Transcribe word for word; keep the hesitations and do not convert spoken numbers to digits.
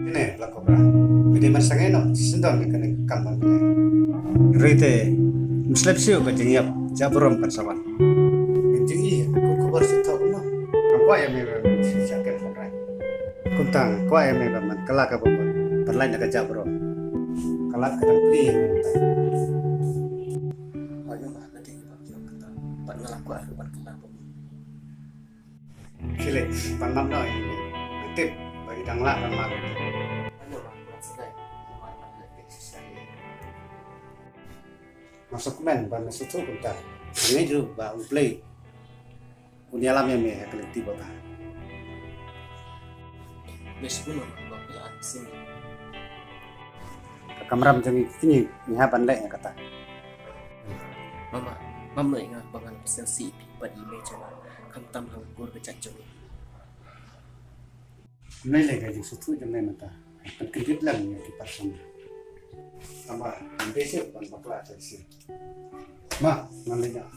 Kane la Cobra. Ka dei man sangeh noh, shisien don kane ka kam ban kane. Hynrei te, ym slem shuh ka jingïap, jah burom kan sa wan. Ka jingïap, ka khubor shu thoh noh. Kam kwah ïa me ban shu jah kem pynrai. Kumta, kwah ïa me ban man kylla ka bym ban lait na ka jah burom. Ka lad ka dang plie ïa me. Hooid, mama, nga dei ban ïa kata. Bad nga la kwah ruh ban kylla bym. Felix, ban map noh ïa me. Nga tip ba i dang lah ban map. Nga sngewkmen ba me sngewthuh kumta. Nga ngeit ruh ba U Blei un ïalam ïa me ha ka lynti ba bha. Me sngewthuh ba phi la an sngewthuh. Ka kamram jong ngi kine ngi hap ban leh ïa kata. Mama, mam leh nga ba ngan pynsiang sih ïa phi bad i mei jong nga khamtam ha ka kur ka jait jong ngi. Ym lei lei ka jingsngewthuh jong me mynta. Pynkyndit lem ïa ki parsonal. Tangba ym dei shuh ban bakla shisien. Ma, ngan leit noh.